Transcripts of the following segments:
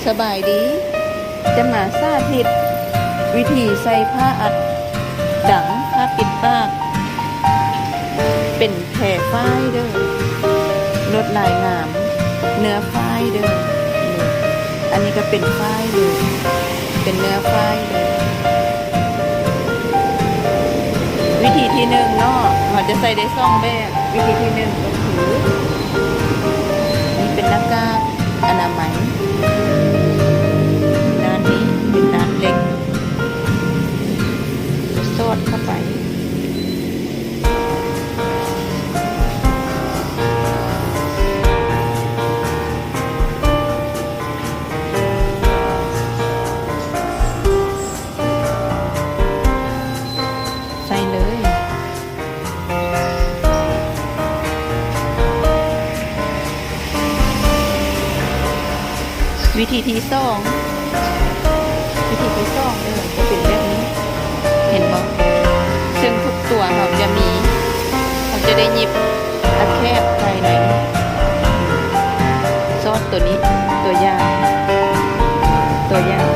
ສະບາຍດີ ຈະມາສາທິດວິທີໃສ່ຜ້າອັດດັງ ຜ້າປິດປາກ ເປັນແພຝ້າຍເດີ້ ລວດລາຍງາມ ເນື້ອຝ້າຍເດີ້. ອັນນີ້ກໍເປັນຝ້າຍເລີຍ ເປັນເນື້ອຝ້າຍເລີຍ. ວິທີທີໜຶ່ງເນາະ ເຮົາຈະໃສ່ໄດ້ສອງແບບ. ວິທີທີໜຶ່ງກໍຄື ນີ້ເປັນໜ້າກາກອະນາໄມ ດ້ານນີ້ເປັນດ້ານເຫຼັກ ສອດເຂົ້າໄປ. ໃສ່ເລີຍ. ວິທີທີສອງ ວິທີທີສອງເດີ ຈະເປັນແບບນີ້ ເຫັນບໍ່? ເຊິ່ງທຸກຕົວເຮົາຈະມີ ເຮົາຈະໄດ້ຫຍິບອັດແຄບພາຍໃນ ຊອດຕົວນີ້ ຕົວຢ່າງ ຕົວຢ່າງ.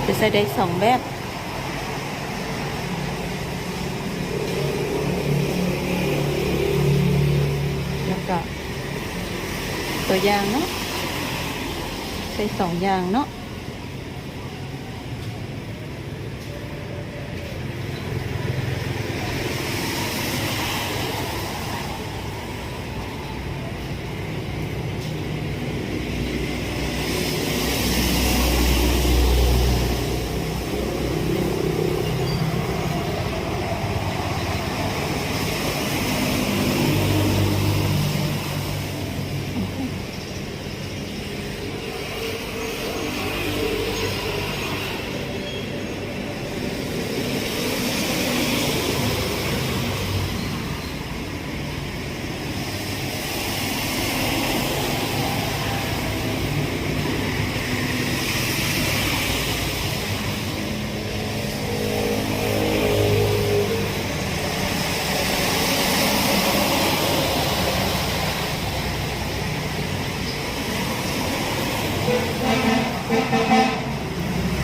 ຈະໃສ່ໄດ້ສອງແບບ. ແລ້ວກະຕົວຢ່າງເນາະ ໃສ່ສອງຢ່າງເນາະ.